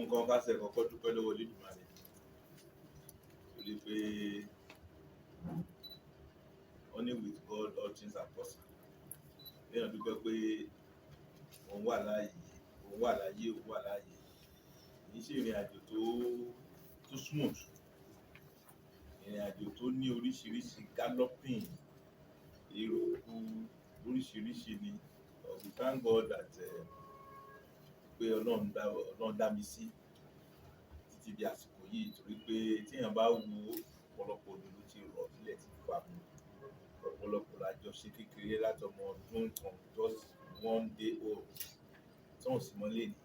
Nǹkan ká ṣe kọ́kọ́ dúpẹ́ lọ́wọ́ Olódùmarè, torí pé wọ́n ní with God all things are possible. Léèyàn dúpẹ́ pé òun wà láàyè, òun wà láyé, òun wà láàyè. Kì í ṣe ìrìn àjò tó smooth, ìrìn àjò tó ní oríṣiríṣi galloping, eruku oríṣiríṣi ni. But we thank God that pé Ọlọ́run dá mi sí títí di àsìkò yìí, torí pé téèyàn bá wo, ọ̀pọ̀lọpọ̀ òjò ló ti rọ̀ sílẹ̀ tí fà mú. Ọ̀pọ̀lọpọ̀ la jọ ṣe kékeré láti ọmọ ọdún kan, just one day old, tí wọ́n sì mọ́ lénìí.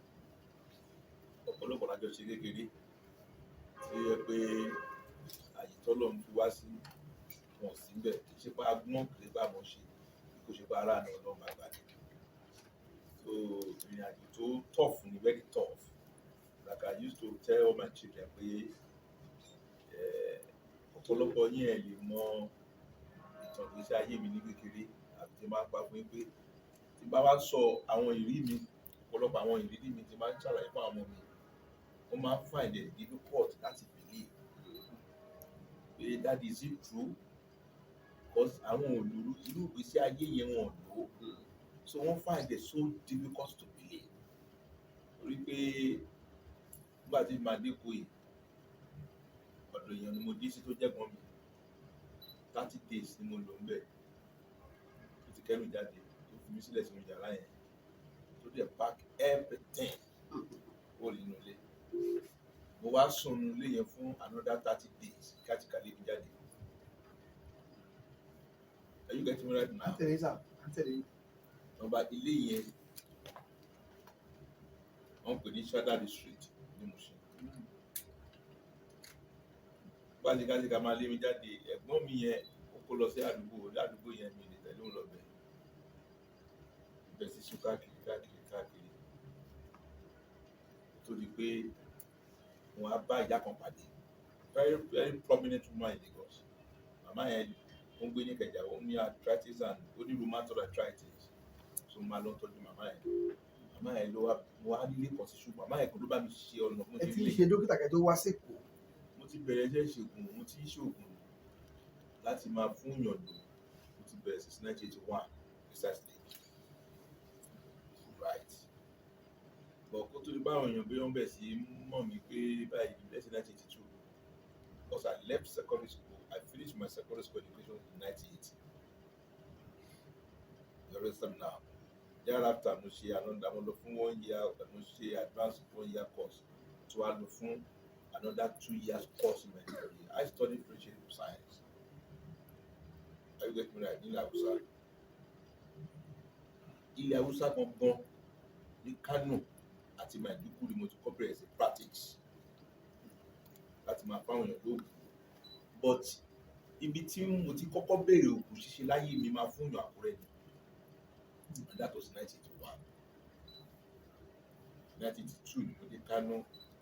Ọ̀pọ̀lọpọ̀ la jọ ṣe kékeré tí ó yẹ pé àyè tọ́lọ́run fi wá sí, wọn ò sí níbẹ̀. Kì í ṣe pé a gbọ́n, kì í ṣe pé a mọ̀ ṣe, kò ṣe pé aráàánú Ọlọ́run bàbá ni. So ìrìn àjò tó tough ni, very tough. Like I used to tell all my children pé ọ̀pọ̀lọpọ̀ yín ẹ̀ lè mọ ìtàn ìgbésí ayé mi ní kékeré, àbí tí n bá pa fún yín pé tí n bá wá sọ àwọn ìrírí mi, ọ̀pọ̀lọpọ̀ àwọn ìrírí mi tí n bá ń ṣàlàyé fún àwọn ọmọ mi, wọ́n máa ń find it difficult láti believe pé, "Daddy, is it true?" Because àwọn ò lò irú ìgbésí ayé yẹn, wọn ò lò ó, so wọ́n find it so difficult to believe, torí pé nígbà tí màá dé Èkó yìí, ọ̀dọ̀ èèyàn ni mo dé sí tó jẹ́gbọ́n mi. 30 days ni mo lò ń bẹ̀ tó ti kẹ́rù jáde, tó fi mí sílẹ̀ sínú yàrá yẹn, tó dẹ̀ pack everything kúrò nínú ilé. Mo wá sùn nínú ilé yẹn fún another 30 days káàtìkà lé mi jáde. Are you getting me right now? À ń tẹ̀lé sà, à ń tẹ̀lé. Nọ́mbà ilé yẹn, wọ́n pè ní Shadari Street ní Mushin. Gbájígájígá máa lé mi jáde, ẹ̀gbọ́n mi yẹn, ó kó lọ sí àdúgbò ládùúgbò yẹn. Mi lè tẹ̀lé òun lọ bẹ̀. Bẹ̀ sí sùn káàkiri káàkiri káàkiri, tó di pé wọ́n á bá ìyá kan pàdé, very very prominent woman in Lagos. Màmá yẹn, ó ń gbé ní Ìkẹjà, ó ní arthritis and ó ní rheumatoid arthritis, so mo máa lọ tọ́jú màmá yẹn. Màmá yẹn ló wá, mo wá nílé kan sí, ṣùgbọ́n màmá yẹn kan ló bá mi ṣe ọ̀nà fún Ẹ ti ń ṣe dókítà kẹ́ tó wá sékòó? Mo ti bẹ̀rẹ̀ iṣẹ́ ìṣègùn, mo ti ń ṣoògùn láti máa fún yàn lò. Mo ti bẹ̀rẹ̀ since 1981 precisely, right? But kó tó di báwọn èèyàn bí wọ́n bẹ̀ sí mọ̀ mí pé báyìí, let's say 1982, because I left secondary school, I finished my secondary school education in 1980. You understand now? Thereafter, mo ṣe another, mo lọ fún one year, mo ṣe advanced one year course, tó wá lọ fún another 2 years course in Nigeria. I studied fishery science. Are you getting me right? Nílẹ̀ Haúsá, ilẹ̀ Haúsá gangan, ní Kano àti Maiduguri, mo ti kọ́ bẹ̀rẹ̀ sí practice láti máa fáwọn èèyàn lóògùn. But ibi tí mo ti kọ́kọ́ bẹ̀rẹ̀ òògùn ṣíṣe láyé mi, máa fún yàn, Àkúrẹ́ ni, and that was 1981. 1982 ni mo dé Kano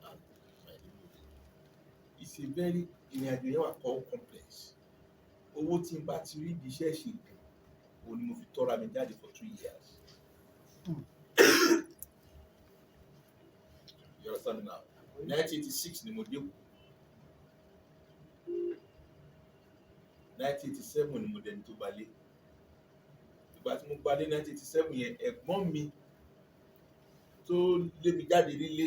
and Maiduguri. It's a very, ìrìn àjò yẹn wà kọ́ complex. Owó tí n bá ti rí ibi iṣẹ́ ìṣègùn, òun ni mo fi tọ́ra mi jáde for 2 years. You understand me now? 1986 ni mo dé Èkó. 1987 ni mo dẹni tó gbalé. Ìgbà tí mo gbalé 1987 yẹn, ẹ̀gbọ́n mi tó lé mi jáde nílé,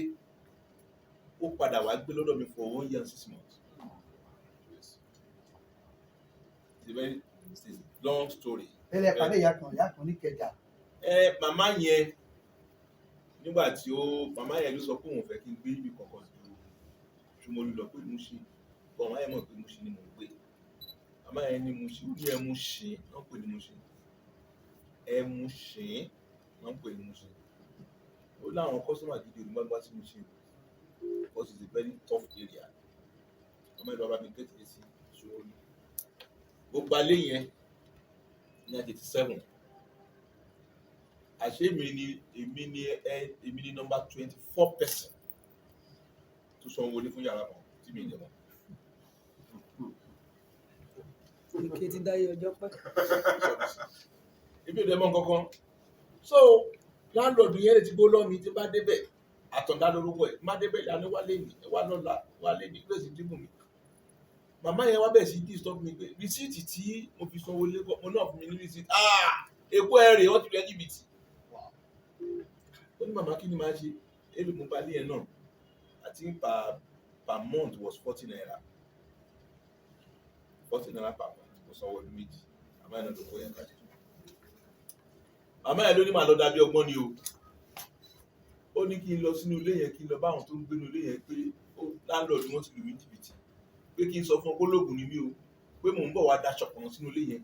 ó padà wá gbé lọ́dọ̀ mi for one year and 6 months. Yes. It's a long story. Tẹ́lẹ̀ pàdé ìyá kan, ìyá kan ní Ìkẹjà. Ẹ màmá yẹn, nígbà tí ó, màmá yẹn ló sọ pé òun fẹ́ kí n gbé níbi kankan ju Ṣómólú lọ, pé Mushin, bọ́ màmá yẹn mọ̀ pé Mushin ni mò ń gbé. Màmá yẹn ní Mushin, ó ní Ẹmuṣin wọ́n pè ní Mushin, Ẹmuṣin wọ́n pè ní Mushin. Ó láwọn customer gidi olùmọ̀gbá sí Mushin because it's a very tough area. Màmá yẹn ló bá mi gẹ́tì sí Ṣómólú. Gbogbo alẹ́ yẹn ní 1987, àṣé èmi ni ẹ èmi ni number 24 person tó sanwó wọlé fún yàrá kan tí mi ì lè mọ̀. Èké ti dáyé ọjọ́ pẹ́. Èmi ò dẹ̀ mọ̀ nǹkankan. So landlord yẹn lè ti gbó lọ́ mi tí n bá débẹ̀. Àtọ̀dá lórúkọ ẹ̀. Má débẹ̀ ìlànà wálé ní wá lọ́la wálé ní grace dìbò mi. Màmá yẹn wá bẹ̀rẹ̀ sí disturb mi pé rìsíìtì tí mo fi sanwó lé mo náà fún mi ní rìsíìtì. Ah, èkó ẹ̀ rè, wọ́n ti rẹ̀ jìbìtì. Ó ní, "Màmá, kí ni màá ṣe?" Èlò mo bá lé yẹn náà, I think per month was ₦40, ₦40 per month. Mo sanwó ọdún 2. Màmá yẹn náà ló kó yẹn kalẹ̀. Màmá yẹn ló ní màá lọ dàbí ọgbọ́n ni o. Ó ní kí n lọ sínú ilé yẹn, kí n lọ bá àwọn tó ń gbénu ilé yẹn pé ó landlord wọn ti lù mí jìbìtì, pé kí n sọ fún ọ pé olóògùn ni mí o, pé mò ń bọ̀ wá daṣọ kan sínú ilé yẹn.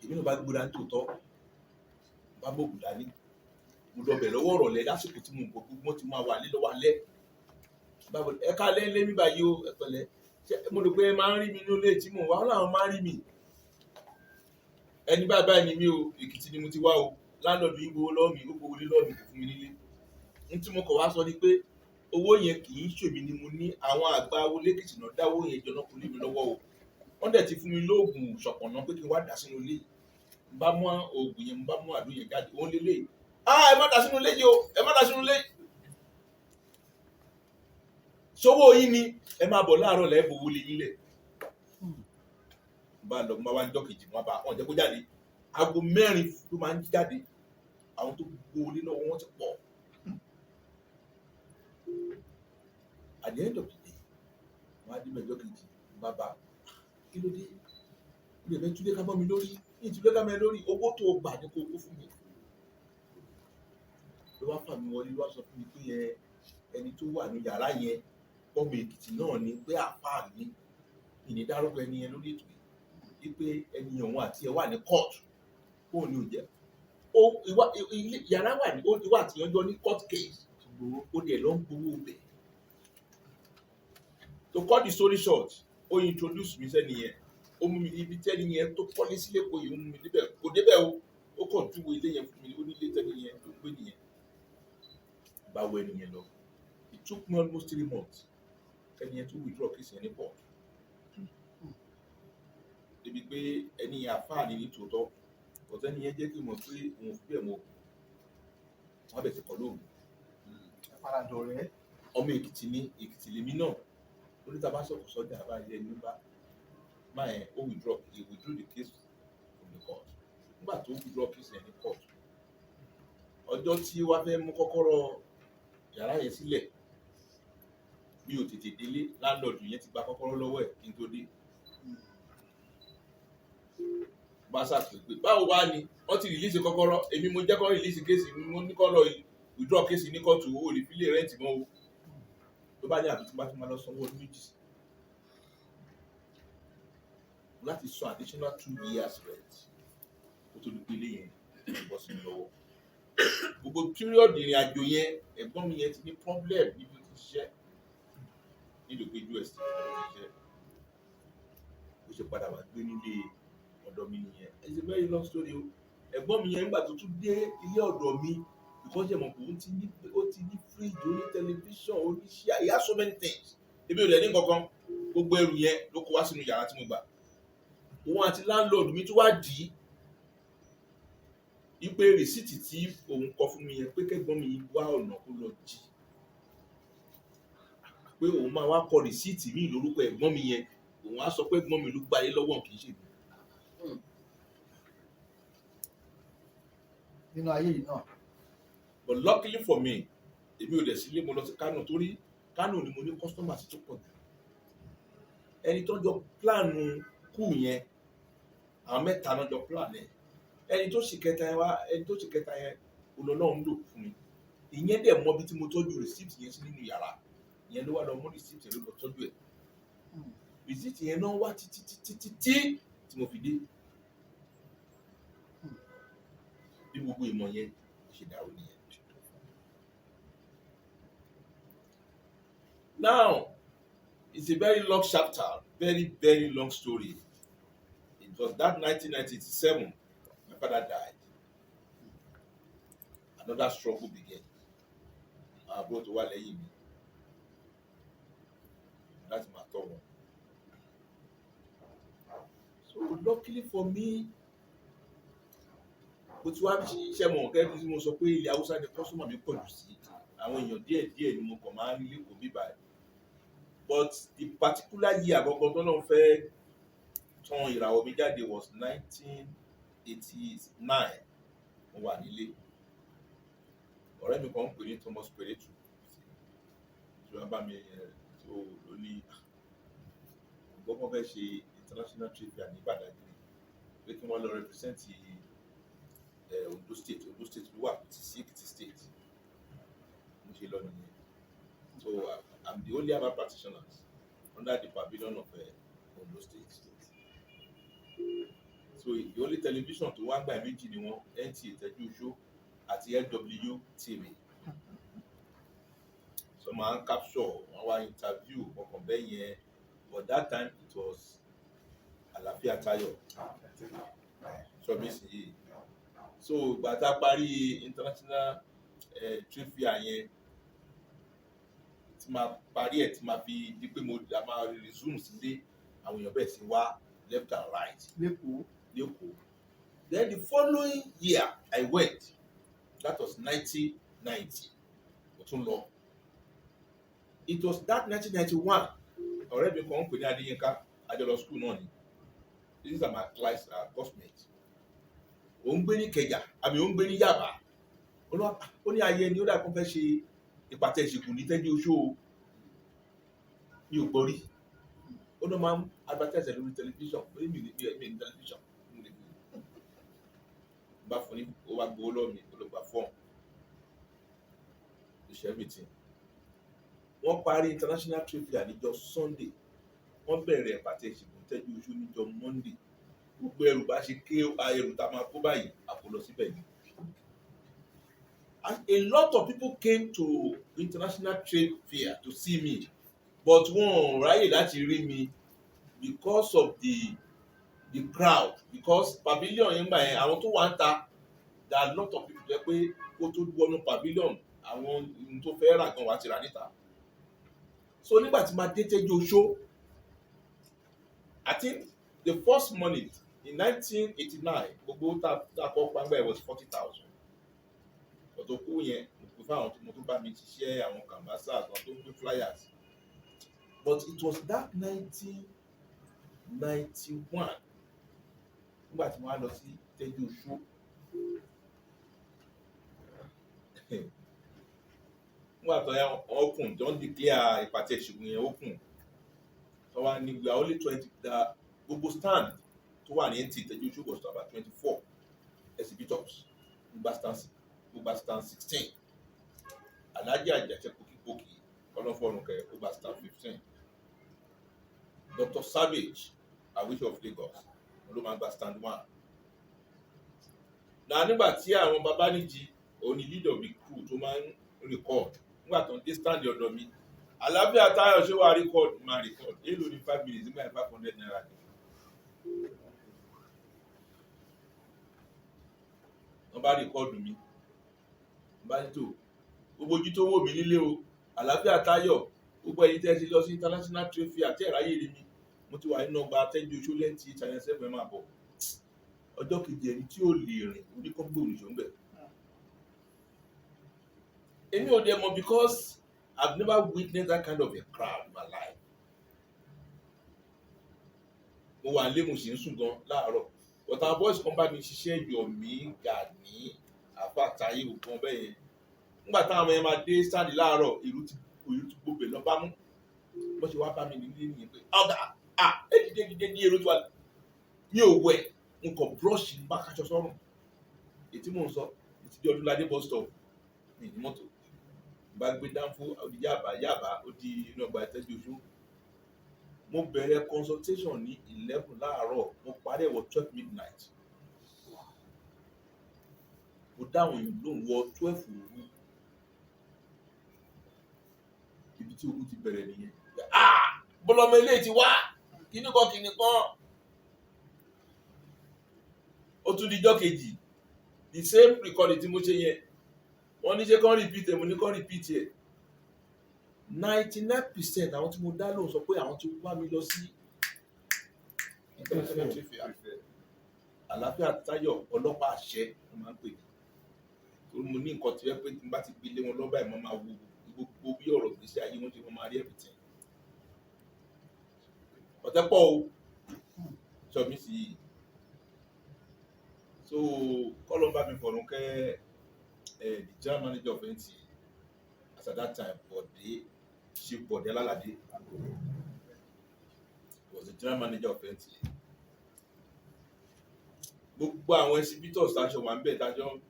Èmi náà bá gbéra ní tòótọ́, bá gbóògùn dání, mo lọ bẹ̀ lọ́wọ́ ọ̀rọ̀lẹ́ lásìkò tí mo gbọ́ gbogbo wọn ti máa wà lé lọ́wọ́ alẹ́. Báwo, ẹ ká lé lé mi báyìí o, ẹ pẹ̀lẹ́. Ṣé mo rò pé ẹ máa ń rí mi nínú ilé tí mò ń wá? Wọn làwọn máa ń rí mi. Ẹni báyìí báyìí ni mí o, Èkìtì ni mo ti wá o. Landlord yín gbowó lọ́wọ́ mi, ó gbowó lé lọ́wọ́ mi, kò fún mi nílé. Ní tí mo kọ̀ wá sọ ni pé owó yẹn kì í ṣèmi ni mo ní. Àwọn àgbà owó lẹ́kìtì náà dáwó yẹn jọ náà kò lé mi lọ́wọ́ o. Wọ́n dẹ̀ ti fún mi lóògùn ṣọ̀pọ̀nà pé kí n wá dà sínú ilé yìí. N bá mú oògùn yẹn, mo bá mú àdó yẹn jáde, òun lélẹ̀. Ah, ẹ má dà sínú ilé yìí o, ẹ má dà sínú ilé yìí. Sówó yín ni, ẹ máa bọ̀ láàárọ̀ lẹ́ẹ̀ fowó lé yín lẹ̀. N bá lọ, mo bá wá ní jọ́kejì, mo bá wọn jẹ́ kó jáde. Aago 4 ló máa ń jáde. Àwọn tó gbowó lé lọ́wọ́ wọn ti pọ̀. At the end of the day, wọ́n á dé mẹ́jọ kejì, n bá bá, kí ló dé? Ó lè fẹ́ túlé ká mọ́ mi lórí ní ìtúlé ká mọ́ mi lórí. Owó tó gbà ní kó kó fún mi. Ló wá fà mí wọlé, ló wá sọ fún mi pé ẹ ẹni tó wà ní yàrá yẹn, ọmọ Èkìtì náà ni, pé àfáà ni. Ìní dárúkọ ẹni yẹn lórí ètò yìí, wípé ẹni òun àti ẹ wà ní court, kó ní ò jẹ́ ó ìwà ilé yàrá wà ní ìwà àtìyànjọ ní court case, ó dẹ̀ lọ ń gbowó bẹ̀. To cut the story short, ó introduce mi sẹ́ni yẹn, ó mú mi ibi tẹ́ni yẹn tó kọ́lé sílé kò yìí, ó mú mi débẹ̀. Kò débẹ̀ o, ó kàn júwe ilé yẹn fún mi. Ó ní ilé tẹ́ni yẹn tó gbé nìyẹn. Báwo ẹni yẹn lọ, it took me almost 3 months ẹni yẹn tó withdraw case yẹn ní court, débi pé ẹni yẹn àfáà ní ní tòótọ́, ọ̀tẹ́ni yẹn jẹ́ kí n mọ̀ pé òun ò fi bẹ́ẹ̀ mọ̀. Wọ́n bẹ̀ ti kọ́ lóògùn. Paradọ̀ rẹ̀. Ọmọ Èkìtì ní, Èkìtì lèmi náà. Oníta bá sọ̀kò sọ́jà báyìí, ẹni bá máa yẹn ó withdraw, he withdrew the case from the court. Nígbà tó withdraw case yẹn ní court, ọjọ́ tí wàá fẹ́ mú kọ́kọ́rọ́ yàrá yẹn sílẹ̀, mi ò tètè délé. Landlord yẹn ti gba kọ́kọ́rọ́ lọ́wọ́ ẹ̀ kí n tó dé. Bá ṣàpè pé báwo wá ni wọ́n ti release kọ́kọ́rọ́? Èmi mo jẹ́ kó release case mi, mo ní kó lọ withdraw case ní kóòtù, owó lè fi lè rent mọ́ o. Ló bá ní àbí tí bá tún máa lọ sanwó ọdún 2 láti san additional 2 years rent kó tó di pé ilé yẹn bọ́ sí mi lọ́wọ́. Gbogbo period ìrìn àjò yẹn, ẹ̀gbọ́n mi yẹn ti ní problem níbi tó ti ṣiṣẹ́, nílùú pé us ti ṣiṣẹ́. Ó ṣe padà wá gbé nílé ọ̀dọ̀ mi nìyẹn. It's a very long story o. Ẹ̀gbọ́n mi yẹn, nígbà tó tún dé ilé ọ̀dọ̀ mi, because ẹ̀ mọ̀ pé ó ti ní fridge, ó ní television, ó ní ṣíà, he has so many things. Ebi ò dẹ̀ ní kankan. Gbogbo ẹrù yẹn ló kó wá sínú yàrá tí mo gbà. Òun àti landlord mi tún wá dì í wípé rìsíìtì tí òun kọ fún mi yẹn, pé kẹ́gbọ́n mi wá ọ̀nà kó lọ jí, pé òun máa wá kọ rìsíìtì míì lórúkọ ẹ̀gbọ́n mi yẹn, òun á sọ pé ẹ̀gbọ́n mi ló gbalé lọ́wọ́, kì í ṣe mi. Nínú ayé yìí náà. But luckily for me, èmi ò dẹ̀ sílé, mo lọ sí Kano, torí Kano ni mo ní customers tó pọ̀ jù. Ẹni tó jọ plan coup yẹn, àwọn mẹ́ta náà jọ plan ẹ̀. Ẹni tó sì kẹta yẹn wá, ẹni tó sì kẹta yẹn olọ́lọ́run lò fún mi. Ìyẹn dẹ̀ mọ bí tí mo tọ́jú receipt yẹn sí nínú yàrá. Ìyẹn ló wá lọ mú receipt yẹn, ló lọ tọ́jú ẹ̀. Receipt yẹn náà wá títí títí títí tí mo fi dé. Bí gbogbo ìmọ̀ yẹn ṣe dàrú nìyẹn. Now, it's a very long chapter, very, very long story. It was that 1997, my father died. Another struggle began. Àwọn àbúrò tó wà lẹ́yìn mi láti máa tọ́ wọn. So luckily for me, Mo ti wá ṣiṣẹ́ mọ̀ kẹ́ bí mo sọ pé ilẹ̀ Haúsá ni customer mi pọ̀ jù sí. Àwọn èèyàn díẹ̀ díẹ̀ ni mo kàn máa ń rí lẹ́kọ̀ọ́ bíbá ẹ̀. But the particular year àkọ́kọ́ tó náà fẹ́ tan ìràwọ̀ mi jáde was 1989. Mo wà nílé. Ọ̀rẹ́ mi kan ń pè ní Thomas Peretu tí wọ́n bá mi tó ló ní gbọ́kàn fẹ́ ṣe international trade fair ní Badagry, pé kí wọ́n lọ represent Ondo State. Ondo State ló wà ti sí Ekiti State. Mo ṣe lọ nìyẹn. So I'm the only herbal practitioner under the pavilion of Ondo State. So the only television tó wá gbà, méjì ni wọ́n, NTA Tẹ́jú Oṣó àti LW TV. So máa ń capture wọ́n, wá interview ọkàn bẹ́ẹ̀ yẹn. But that time it was Àlàáfíà Táyọ̀ sọmi sí yìí. So ìgbà tá a parí international trade fair yẹn, tí máa parí ẹ̀, tí máa fi di pé mo a máa resume sílé, àwọn èèyàn bẹ̀rẹ̀ sí wá left and right Lẹ́kọ̀ọ́. Lẹ́kọ̀ọ́. Then the following year I went, that was 1990. Mo tún lọ. It was that 1991, ọ̀rẹ́ mi kan ń pè ní Adéyínká, àjọlọ school náà ni. These are my class classmates. Ó ń gbé ní Ìkẹjà àmì ó ń gbé ní Yàbá. Ó ní ayé ni ó dà kó fẹ́ ṣe ìpàtẹ ìṣègùn ní Tẹ́jú Oṣó o. Mi ò gbọ́ rí. Ó náà máa ń advertise lórí tẹlifíṣàn. Ó ní mi ní tẹlifíṣàn mo lè fi bá fún ní. Ó wá gbowó lọ́wọ́ mi, ó lọ gba fọ́ọ̀mù, ó ṣe everything. Wọ́n parí international trade fair níjọ́ Sunday, wọ́n bẹ̀rẹ̀ ìpàtẹ ìṣègùn Tẹ́jú Oṣó níjọ́ Monday. Gbogbo ẹrù bá ṣe ké ẹrù tá a máa kó báyìí, àpò lọ síbẹ̀ ni. And a lot of people came to international trade fair to see me, but wọn ò ráyè láti rí mi because of the crowd, because pavilion yẹn gbà yẹn, àwọn tó wà ń ta, there are a lot of people jẹ́ pé kó tó wọnú pavilion, àwọn ohun tó fẹ́ rà gan wà á ti rà níta. So nígbà tí máa dé Tẹ́jú Oṣó, I think the first money in 1989, gbogbo tá kọ́ pàgbà ẹ̀ was 40,000. Ọ̀tọ̀ kú yẹn mo pè fún àwọn tó mo tó bá mi ṣiṣẹ́, àwọn canvassers, àwọn tó ń gbé flyers. But it was that 1991, nígbà tí mo wá lọ sí Tẹ́jú Oṣó, nígbà tó yá open tó ń declare ìpàtẹ ìṣègùn yẹn open, tó wá ní we are only 20, the gbogbo stand tó wà ní NTA Tẹ́jú Oṣó was about 24 exhibitors. Mo gba stand 16. Alhaji Àjàṣẹ́ Pòkípòkì, ọlọ́fọ̀rùnkẹ́, ó gba stand 15. Dr Savage Awishe of Lagos ló máa gba stand 1. Na nígbà tí àwọn Babánìjì, òun ni leader of the crew tó máa ń record, nígbà tó ń dé stand ọ̀dọ̀ mi, "Àlàáfíà Táyọ̀, ṣé wàá record?" Máa record. Èló ní 5 minutes nígbà yẹn? ₦500 ni. Wọ́n bá record mi, wọ́n bá ní tó gbogbo ojú tó ń wò mí nílé o, Àlàáfíà Táyọ̀, gbogbo ẹ̀yin tẹ́ ẹ ti lọ sí international trade fair àti ẹ̀ráyè rí mi, mo ti wà nínú ọgbà Tẹ́jú Oṣó lẹ́ǹtì Channel 7, ẹ máa bọ̀. Ọjọ́ kejì, ẹni tí ò lè rìn, ó ní kó gbé òrìṣà ń bẹ̀. Èmi ò dẹ̀ mọ̀ because I've never witnessed that kind of a crowd in my life. Mo wà nílé, mo sì ń sùn gan láàárọ̀, but our boys kan bá mi ṣiṣẹ́, Yomi Gani, Àfàtàyè, ògùn bẹ́ẹ̀ yẹn. Nígbà táwọn ọmọ yẹn máa dé stand láàárọ̀, èrò ti gbogbo ẹ̀ lọ bá mú. Bó ṣe wá bá mi nílé nìyẹn pé, "Ọ̀gá, ah, ẹ dìde, dìde ní èrò tí wà." Mi ò wẹ̀, n kò brush, n bá kaṣọ sọ́rùn. Ètí mò ń sọ, mo ti dé Ọdúnládé bus stop mi ní mọ́tò, n bá gbé dánfó, ó di Yábà, Yábà, ó di inú ọgbà Ìtẹ́jú Oṣó. Mo bẹ̀rẹ̀ consultation ní 11 láàárọ̀, mo parí ẹ̀ wọ 12 midnight. Mo dáhùn èèyàn lóhùn wọ 12 òru. Ibi tí ogun ti bẹ̀rẹ̀ nìyẹn. Ah, bọ́lọ́mọ ilé ti wá kíní kan kíní kan. Ó tún di ijọ́ kejì, the same recording tí mo ṣe yẹn, wọ́n ní ṣé kán repeat ẹ̀. Mo ní kán repeat ẹ̀. 99% àwọn tí mo dá lóhùn sọ pé àwọn ti wá mi lọ sí international trade fair. Àlàáfíà Táyọ̀ Ọlọ́pàá àṣẹ wọ́n máa ń pè mí, torí mo ní nǹkan tí wọ́n pé tí n bá ti gbé lé wọn lọ́ba ẹ̀, mo máa wo gbogbo bí ọ̀rọ̀ gbèsè ayé wọn ṣe, wọ́n máa rí everything. Ọ̀tẹ̀ pọ̀ o, sọ mí sí i. So kọ́lọ́ bá mi fọ̀rùn kẹ́ ẹ, the general manager of NTA as at that time, Bọ̀dé, Chief Bọ̀dé Alálàdé was the general manager of NTA. Gbogbo àwọn exhibitors tájọ wà ń bẹ̀, tájọ,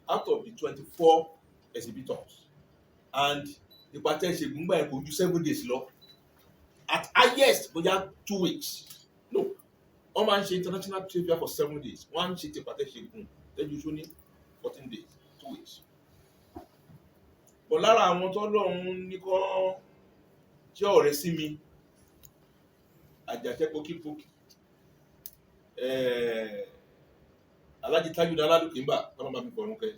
out of the 24 exhibitors, and ìpàtẹ ìṣègùn gbà yẹn kò ju 7 days lọ, at highest bóyá 2 weeks. No, wọ́n máa ń ṣe international trade fair for 7 days, wọ́n á ń ṣe ti ìpàtẹ ìṣègùn tẹ́jú só ní 14 days, 2 weeks. But lára àwọn tó lọ́hún ní kọ́ jẹ́ ọ̀rẹ́ sí mi, Àjàṣẹ́ Pokípokí, Alhaji Tajudeen Aládùkínbà, kọ́nà bá mi fọ̀run kẹ́,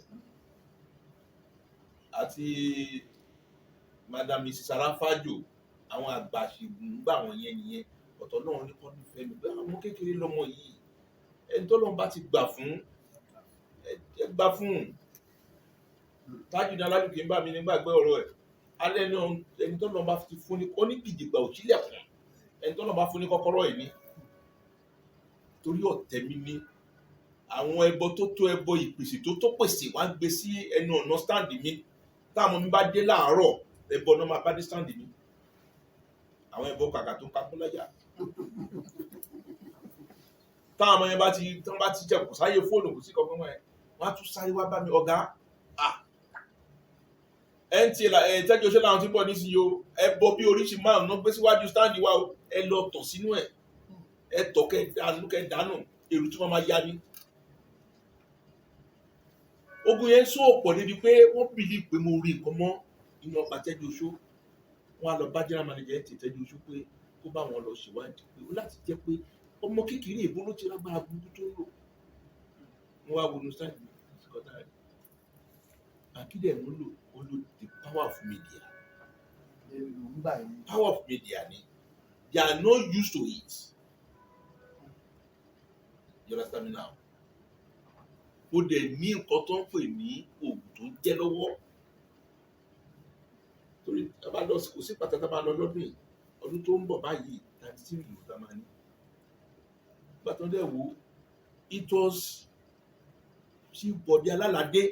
àti Madam Mrs Arafajo, àwọn àgbà ṣègùn gbà wọ́n yẹn nìyẹn. Ọ̀tọ̀ náà ní kọ́ nífẹ̀ẹ́ mi pé àwọn kékeré lọ́mọ yìí, ẹni tó lọ́n bá ti gbà fún ẹ gbà fún. Tajudeen Aládùkínbà mi nígbàgbé ọ̀rọ̀ ẹ̀ alẹ́ náà, ẹni tó lọ́n bá ti fún ní onígbìjìgbà òsílẹ̀kùn, ẹni tó lọ́n bá fún ní kọ́kọ́rọ́ ẹ̀ ní torí ọ̀tẹ̀ mi ní àwọn ẹbọ tó tó ẹbọ ìpèsè tó tó pèsè, wá gbé sí ẹnu ọ̀nà stand mi. Táwọn mi bá dé láàárọ̀, ẹbọ náà máa bá dé stand mi, àwọn ẹbọ kàkà tó ń kakún láyà. Táwọn ọmọ yẹn bá ti tí wọ́n bá ti jẹ, kò sáyé fóònù, kò sí kankan mọ́ ẹ, wọ́n á tún sáré wá bá mi: "Ọ̀gá, ah, NTA ẹ tẹ́jú oṣù làwọn tí ń bọ̀ nísìnyí o, ẹbọ bí oríṣi márùn-ún náà gbé síwájú stand wa o, ẹ lọ tọ̀ sínú ẹ̀, ẹ tọ̀ kẹ́ dànù, kẹ́ dànù." Èrò tí wọ́n máa yá ni ogun yẹn sọ pọ̀ débi pé wọ́n believe pé mo rí nǹkan mọ́ inú ọgbà tẹ́jú oṣó. Wọ́n á lọ bá general manager ti tẹ́jú oṣó pé kó bá wọn lọ ṣèwádìí pé ó láti jẹ́ pé ọmọ kékeré ìbò ló ti lágbára burúkú tó ń lò. Wọ́n wá wọnú sáàdì kọ́tà rẹ̀, àkídẹ̀ ń lò ó, lò the power of media. Nígbà yẹn. Power of media ni they are not used to it, you understand me now? Ó dẹ̀ ní nǹkan tó ń pè ní oògùn tó ń jẹ́ lọ́wọ́, torí tá a bá lọ, kò sí pàtàkì tá a bá lọ lọ́dún yìí, ọdún tó ń bọ̀ báyìí, 33 ìlú tá a máa ní. Nígbà tó ń dẹ̀ wò, it was Chief Bọ̀dé Alálàdé,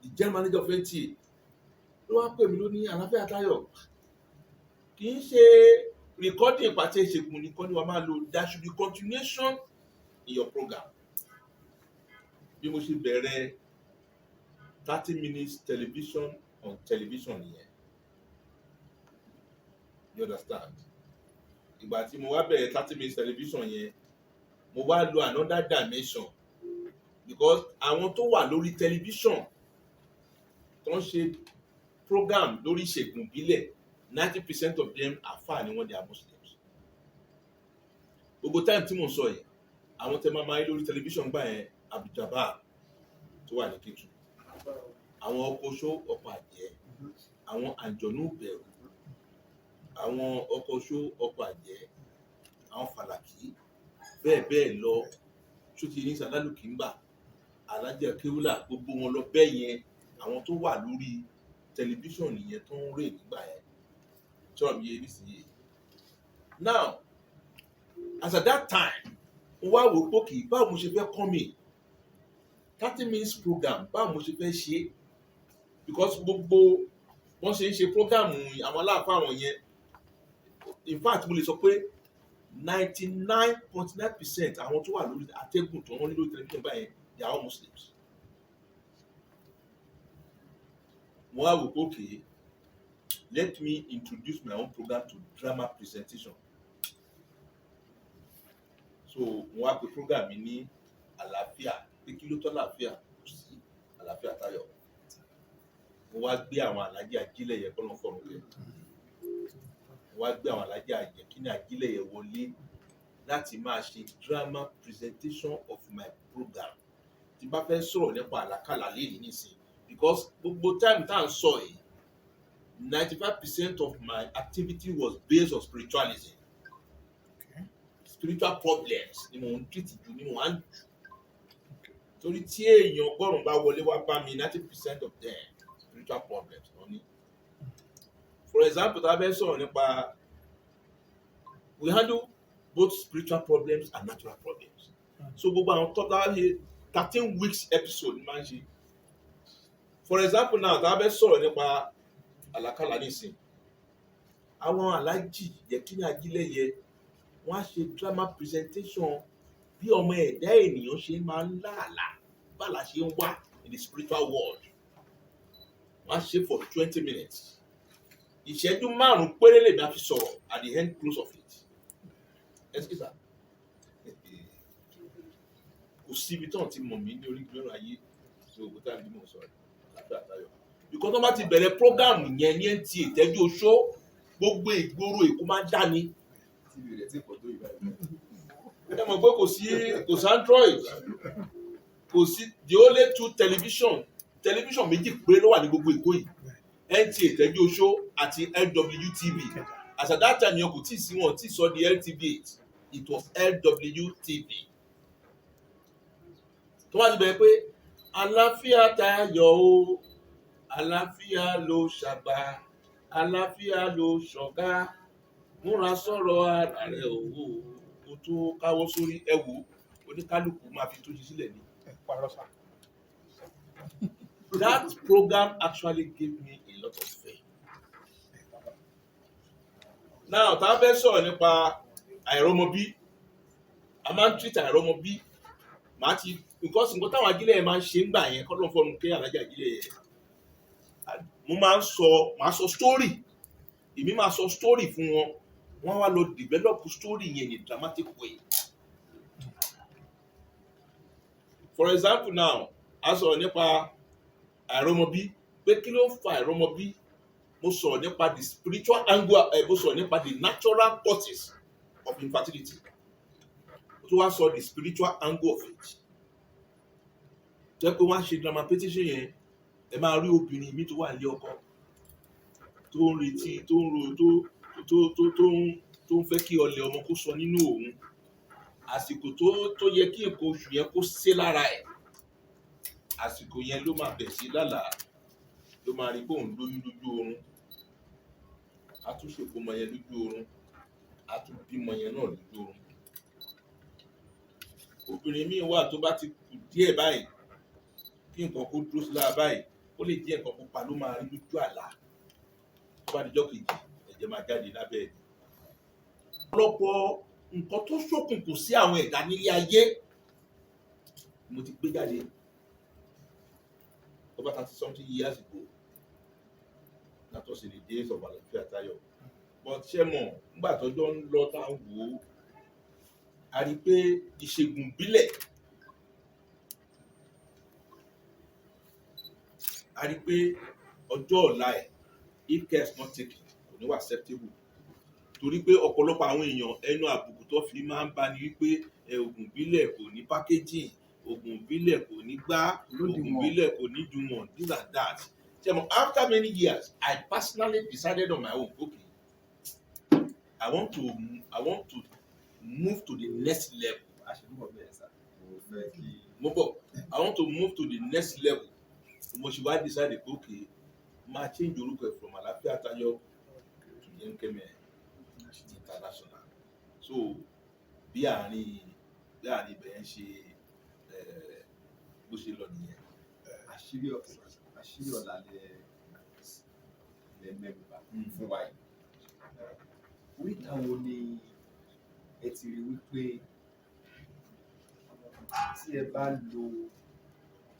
the general manager of NTA, ló wá pè mí, ló ní, "Àlàáfíà Táyọ̀, kì í ṣe recording ìpàtẹ ìṣègùn nìkan ni wàá máa lò, there should be continuation in your program." Bí mo ṣe bẹ̀rẹ̀ 30 minutes television on television nìyẹn, you understand? Ìgbà tí mo wá bẹ̀rẹ̀ 30 minutes television yẹn, mo wá lo another dimension, because àwọn tó wà lórí television tó ń ṣe program lórí ìṣègùn ìbílẹ̀, 90% of them, àfáà ni wọ́n, they are Muslims. Gbogbo time tí mò ń sọ yìí, àwọn tẹ máa máa rí lórí television gbà yẹn, Abduljabbar tó wà ní Kétu, àwọn ọkọ oṣó, ọkọ àjẹ́, àwọn àjọ̀nú bẹ̀rù, àwọn ọkọ oṣó, ọkọ àjẹ́, àwọn fàlàkì, bẹ́ẹ̀ bẹ́ẹ̀ lọ, tó ti ní sàlálùkìńbà, Alájà Kéwúlà, gbogbo wọn lọ bẹ́ẹ̀ yẹn. Àwọn tó wà lórí tẹlifíṣàn nìyẹn tó ń rè nígbà yẹn. Sọ̀rọ̀ mi yé nísìnyí now? As at that time, mo wá wò ó pé kì í báwo mo ṣe fẹ́ kọ́ mi 30 minutes program, báwo mo ṣe fẹ́ ṣe é, because gbogbo wọ́n ṣe ń ṣe program àwọn aláàfáà àwọn yẹn, in fact, mo lè sọ pé 99.9% àwọn tó wà lórí atẹ́gùn tó wọ́n ní lórí tẹlifíṣàn báyẹn, they are all Muslims. Mo wá wò pé, okay, let me introduce my own program to drama presentation. So mo wá pe program mi ní Àlàáfíà, pé kí ló tọ́ àlàáfíà, kò sí Àlàáfíà Táyọ̀. Mo wá gbé àwọn alájí ajílẹ̀yẹ, kọ́lọ́n fọ̀rùn kẹ́, mo wá gbé àwọn alájí àjẹkíní ajílẹ̀yẹ wọlé láti máa ṣe drama presentation of my program tí bá fẹ́ sọ̀rọ̀ nípa àlàkàlà léyìí nísìnyí, because gbogbo time tá à ń sọ yìí, 95% of my activity was based on spiritualism. Spiritual problems ni mo ń treat jù, ni mo wá ń jù. Torí tí èèyàn 100 bá wọlé wá bá mi, 90% of them, spiritual problems wọ́n ní. For example, tá a fẹ́ sọ̀rọ̀ nípa, we handle both spiritual problems and natural problems. So gbogbo àwọn top tá a ṣe, 13 weeks episode máa ń ṣe. For example now, tá a fẹ́ sọ̀rọ̀ nípa àlàkàlà nísìn, àwọn aláàjì Yẹkínní Ajílẹ̀yẹ, wọ́n á ṣe drama presentation bí ọmọ ẹ̀dá ènìyàn ṣe máa ń láàlà, bàlà ṣe ń wá in the spiritual world. Wọ́n á ṣe for 20 minutes. Ìṣẹ́jú 5 péré lèmi á fi sọ̀rọ̀ at the end close of it. Excuse me, kò síbi tí wọ́n ti mọ̀ mí ní orí gbẹ́rùn ayé ní òkúta tá a bí mò ń sọ̀rọ̀ àlàáfíà tayọ, because tó bá ti bẹ̀rẹ̀ program yẹn ní NTA Ìtẹ́jú Oṣó, gbogbo ìgboro Èkó máa ń dání. TV rẹ̀ tí pọ̀ tó ìbá yìí. Ẹ mọ̀ pé kò sí Android, kò sí. The only two television méjì péré ló wà ní gbogbo Èkó yìí, NTA Ìtẹ́jú Oṣó àti LWTV. As at that time yẹn, kò tí ì sí, wọn tí ì sọ di LTV8, it was LWTV. Tó bá ti bẹ̀rẹ̀ pé àlàáfíà tayọ o, àlàáfíà ló ṣàgbà, àlàáfíà ló ṣọ̀gá, múra sọ̀rọ̀ ara rẹ̀ o, kó tó káwọ́ sórí ẹ wò, oníkálukú máa fi tó ṣe sílẹ̀ ni. Ẹ parọ́ sá. That program actually gave me a lot of faith. Now, tá a fẹ́ sọ̀rọ̀ nípa àìrọ́mọbí, a máa ń treat àìrọ́mọbí. Màá ti, because nǹkan táwọn ajílẹ̀ yẹn máa ń ṣe ń gbà yẹn kọ́ ló ń fọ́nu kí alájà ajílẹ̀ yẹn. Mo máa ń sọ, màá sọ story, èmi máa sọ story fún wọn, wọ́n wá lọ develop story yẹn in a dramatic way. For example now, a sọ̀rọ̀ nípa àìrọ́mọbí, pé kí ló ń fa àìrọ́mọbí. Mo sọ̀rọ̀ nípa the spiritual angle, mo sọ̀rọ̀ nípa the natural causes of infertility, mo tún wá sọ the spiritual angle of it. Jẹ́ pé wọ́n á ṣe dramatization yẹn, ẹ máa rí obìnrin mi tó wà ní ọkọ, tó ń retí, tó ń ro, tó tó tó tó ń tó ń fẹ́ kí ọlẹ̀ ọmọ kó sọ nínú òun. Àsìkò tó yẹ kí nǹkan oṣù yẹn kó sé lára ẹ̀, àsìkò yẹn ló máa bẹ̀ sí lálàá, ló máa rí pé òun lóyún lójú oorun. A tún ṣèkómọ yẹn lójú oorun, a tún bímọ yẹn náà lójú oorun. Obìnrin míì wà, tó bá ti kù díẹ̀ báyìí kí nǹkan kó dúró sí lára báyìí, ó lè jẹ́ nǹkan pupa ló máa rí lójú àlá. Tó bá dijọ́ kejì, ẹ̀jẹ̀ máa jáde lábẹ́ ẹ̀. Ọ̀pọ̀lọpọ̀ nǹkan tó ṣókùnkùn sí àwọn ẹ̀dá nílé ayé, mo ti gbé jáde over 30 something years ago. That was in the days of Àlàáfíà Táyọ̀. But ṣé mọ̀, nígbà tọ́jọ́ ń lọ, tá à ń wò ó, a rí i pé ìṣègùn ìbílẹ̀, a rí i pé ọjọ́ ọ̀la ẹ̀, if care is not taken, kò ní wà acceptable, torí pé ọ̀pọ̀lọpọ̀ àwọn èèyàn, ẹnu àbùkù tó fi máa ń bá ni wípé ẹ oògùn ìbílẹ̀ kò ní packaging, oògùn ìbílẹ̀ kò ní gbá, oògùn Lódiwọ̀n. ìbílẹ̀ kò ní dùnmọ̀, this and that. Ṣé mo, after many years, I personally decided on my own, okay, I want to move to the next level. A ṣe ń bọ̀ bẹ́ẹ̀ sá, mo fẹ́ kí. Mo bọ̀. I want to move to the next level. Mo ṣe wá decide pé okay, máa change orúkọ ẹ̀ from Àlàáfíà Tayọ to Yemkeme International. So bí àárín ibẹ̀ yẹn ṣe bó ṣe lọ nìyẹn. Àṣírí ọ̀la lẹ mẹ́nuba fún wa yìí. Oríta wo ni ẹ ti rí wípé tí ẹ bá lo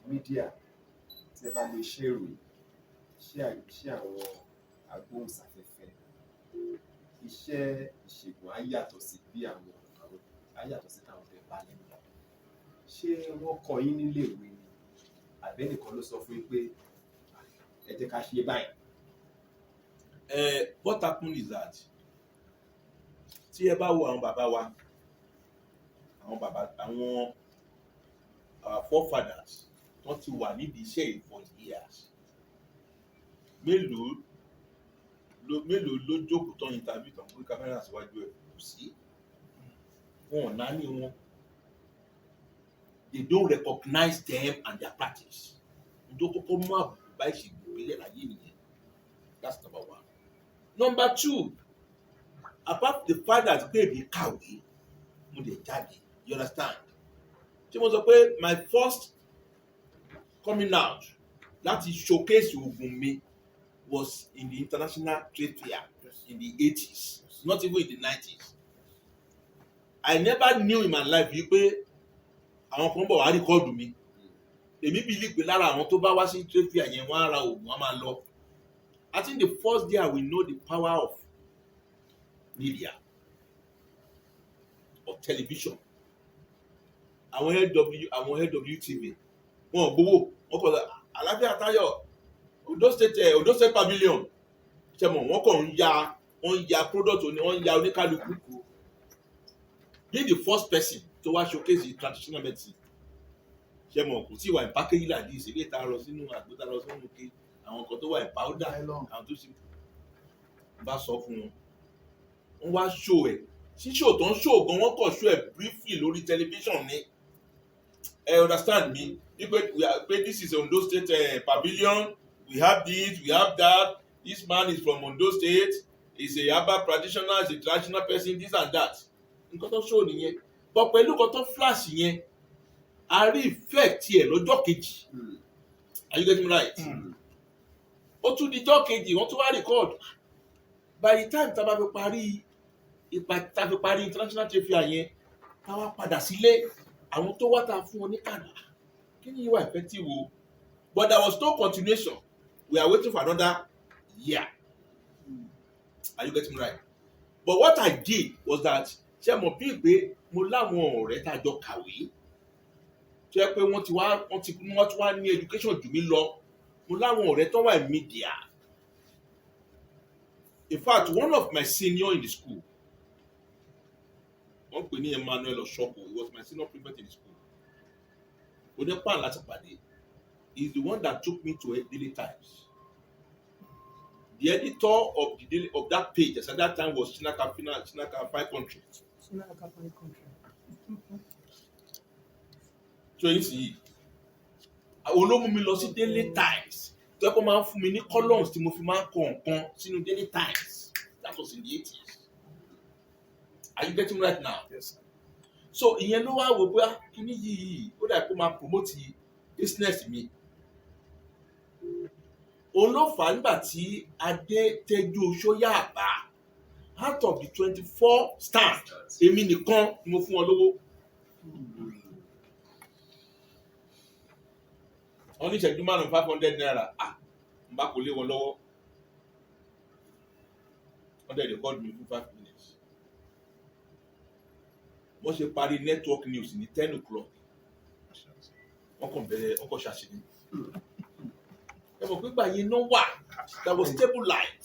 media, tí ẹ bá lo iṣẹ́ ìròyìn, iṣẹ́ àwọn agbóhùnsáfẹ́fẹ́, iṣẹ́ ìṣègùn á yàtọ̀ sí bí àwọn á yàtọ̀ sí táwọn tẹ bá lẹ́nu? Ṣé wọ́n kọ́ yín nílé ìwé ni, àbẹ́nìkan ló sọ fún yín pé ẹ jẹ́ ká ṣe báyìí? What happened is that tí ẹ bá wo àwọn bàbá wa, àwọn bàbá, àwọn our forefathers wọ́n ti wà nídìí iṣẹ́ yìí for years, mélòó ló jókòó tán interview tán gbé kámẹ́rà síwájú ẹ̀? Kò sí. Wọn ò náání wọn. They don't recognize them and their practice. Ǹjọ́ kọ́kọ́ mú àbùkù bá ìṣègùn ìbílẹ̀ láyé nìyẹn. That's number one. Number two, apart the fact that pé èmi kàwé, mo lè jáde, you understand? Ṣé mo sọ pé my first coming out láti showcase oògùn mi was in the international trade fair in the 80s, not even in the 90s. I never knew in my life yìí pé àwọn kan bọ̀ wá record mi. Èmi believe pé lára àwọn tó bá wá sí trade fair yẹn, wọ́n á ra oògùn, wọ́n á máa lọ. I think the first day I will know the power of media or television, àwọn LW, àwọn LWTV, wọn ò gbowó, wọn kọ Àlàáfíà Táyọ̀, Ondo State, Ondo State Pavilion. Ṣe mọ̀, wọ́n kàn ń ya, wọ́n ń ya product oní, wọ́n ń ya oníkálukú. Being the first person tó wá showcase the traditional medicine, ṣe mọ̀, kò tí ì wà ní package like this, ilé ìta lọ sínú àgbo, tá lọ sínú ike, àwọn nǹkan tó wà ní powder, Nylon. Àwọn tó ṣe bá sọ fún wọn, wọ́n wá show ẹ̀. Ṣíṣò tó ń show gan, wọ́n kàn show ẹ̀ briefly lórí television ni. Ẹ understand me, wípé we are, pé this is Ondo State Pavilion, we have this, we have that, this man is from Ondo State, he's a herbal practitioner, he's a traditional person, this and that. Nǹkan tó show nìyẹn, but pẹ̀lú nǹkan tó flash yẹn, a rí effect ẹ̀ lọ́jọ́ kejì. Are you getting me right? Ó tún di jọ́ kejì, wọ́n tún wá record. By the time tá a bá fi parí ipa, tá a fi parí international trade fair yẹn, tá a wá padà sílé, àwọn tó wá, tá a fún wọn ní kàdà, kí ni ìwà effective o? But there was no continuation. We are waiting for another year. Are you getting me right? But what I did was that, ṣé mo bí pé mo láwọn ọ̀rẹ́ tá a jọ kàwé tó yẹ pé wọ́n ti wá ní education jù mí lọ. Mo láwọn ọ̀rẹ́ tó wà ní media. In fact, one of my senior in the school, wọ́n pè ní Emmanuel Osoko, he was my senior prefect in the school, onípa láti pàdé. He is the one that took me to Daily Times. The editor of the Daily of that page at that time was Chinaka Fina, Chinaka Five Country. Chinaka Five Country. So yìí sì yìí, òun ló mú mi lọ sí Daily Times, tó yẹ kó máa ń fún mi ní columns tí mo fi máa ń kọ nǹkan sínú Daily Times. That was in the 80s. Are you getting me right now? Yes, sir. So ìyẹn ló wá wò bóyá kíní yìí, ó dà kó máa promote business mi. Òun ló fà á nígbà tí adé tẹjú Oṣóyà àbá, out of the 24 stand, èmi nìkan ni mo fún wọn lówó. Wọn ní ìṣẹ́jú márùn-ún, ₦500. Ah, n bá kò lé wọn lọ́wọ́, wọ́n dẹ̀ record mi fún 5 minutes. Wọ́n ṣe parí network news ní 10 o'clock, wọ́n kàn bẹ̀rẹ̀, wọ́n kàn ṣàṣìní. Ẹ mọ̀ pé gbà yẹn náà wà, there was stable light.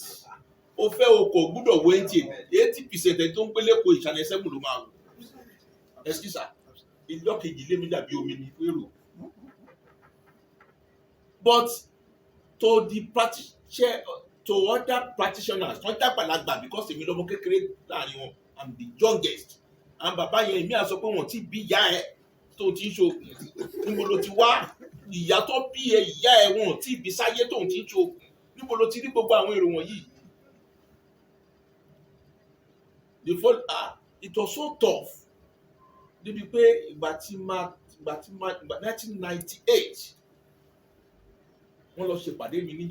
O fẹ́ o kò gbúdọ̀ wo NTA. 80% ẹni tó ń gbélé ko ìṣàlẹ̀ 7 ló máa wò. Excuse, sir, ìjọ kejì lé mi dàbí omi ní èrò. But to the practice, to other practitioners wọ́n dàgbàlagbà, because èmi lọ́mọ kékeré láàrin wọn, I'm the youngest, and bàbá yẹn, èmi à sọ pé wọ́n ti bí ìyá ẹ tó ti ń ṣoògùn, níbo ló ti wá? Ìyá tó bí ẹ, ìyá ẹ, wọn ò tí ì bí sáyé tó ti ń ṣoògùn, níbo ló ti rí gbogbo àwọn èrò wọ̀nyí? The fall, ah, it was so tough débi pé ìgbà tí máa ìgbà 1998, wọ́n lọ ṣèpàdé mi ní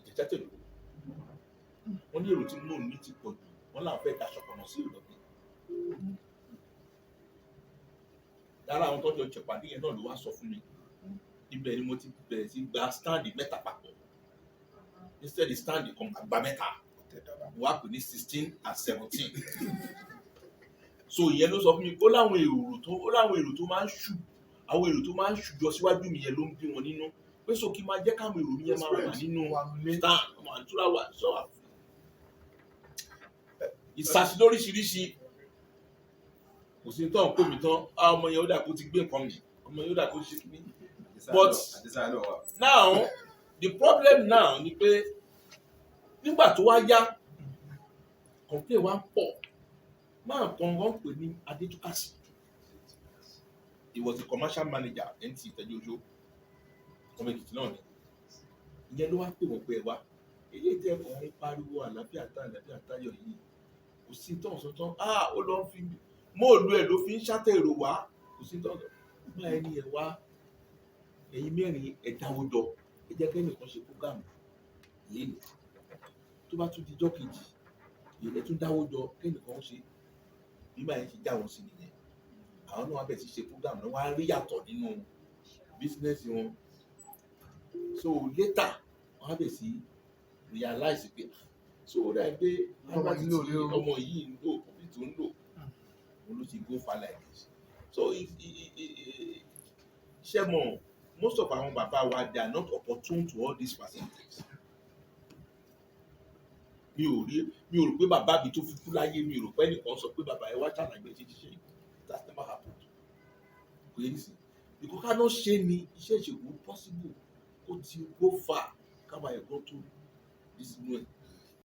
Ìjẹ̀ṣà tẹ̀lé. Wọ́n ní èrò tí mò ń ní ti pọ̀ jù, wọ́n làwọn fẹ́ daṣọ pọ̀nà sí ìlọ́gbìn. Lára àwọn tó jọ ṣèpàdé yẹn náà ló wá sọ fún mi. Ibẹ̀ ni mo ti bẹ̀rẹ̀ sí gba stand mẹ́ta papọ̀. Instead the stand kan, àgbà mẹ́ta, mo wá pè ní 16 and 17. So ìyẹn ló sọ fún mi, ó láwọn èrò tó máa ń ṣù, àwọn èrò tó máa ń ṣù jọ síwájú mi yẹn ló ń bí wọn nínú, pé so kí n máa jẹ́ káwọn èrò mi yẹn máa wà nínú Wà nílé. Stand ọmọ àdúrà wà sọ wà ìsàsí lóríṣiríṣi. Kò sí tán kó mi tán. Ah, ọmọ yẹn, ó dà kó ti gbé nǹkan mi, ọmọ yẹn, ó dà kó ṣe kíní. Àdìsá náà wà. Now the problem now ni pé nígbà tó wá yá, complain wá ń pọ̀. Máa kan, wọ́n ń pè ní Adétúkàsí. He was a commercial manager NT Tẹ́júoṣó, ọmọ Èkìtì náà ni. Ìyẹn ló wá pè wọ́n pé, "Ẹ wá, eléyìí tẹ́ kàn ń pariwo àlàáfíà tá àlàáfíà táyọ̀ yìí, kò sí tán sọ tán." Ah, ó lọ fi móòlù ẹ̀ ló fi ń ṣàtẹ̀ èrò wá. Kò sí tán máa ẹni ẹ̀ wá, ẹ̀yin mẹ́rin ẹ̀ dáwọ́ jọ, ẹ jẹ́ kẹ́nìkan ṣe program lẹ́nu. Tó bá tún di ijọ́ kejì, ẹ tún dáwọ́ jọ, kẹ́nìkan ṣe. Bí báyẹn ṣe já wọn sí nìyẹn. Àwọn náà wá bẹ̀ sí ṣe program náà, wọ́n á rí yàtọ̀ nínú business wọn. So later, wọ́n á bẹ̀ sí realize pé, ah, so ó dà pé Ọmọ yìí lò lé o. ọmọ yìí ń lò kọ̀m̀pútà tó ń lò, òun ló ti go far like this. So ṣé mọ̀, most of àwọn bàbá wa, they are not opportune to all these facilities. Mi ò rí, mi ò rò pé bàbá mi tó fi kú láyé, mi ò rò pé ẹnìkan sọ pé, "Bàbá, ẹ wá ṣàlàyé ṣe ṣiṣẹ́." That never happened. Kò yẹ nísìnyí because ká ló ṣe ni iṣẹ́ ìṣègùn possible kó ti go far káwa ẹ̀kọ́ tó this inú ẹ̀.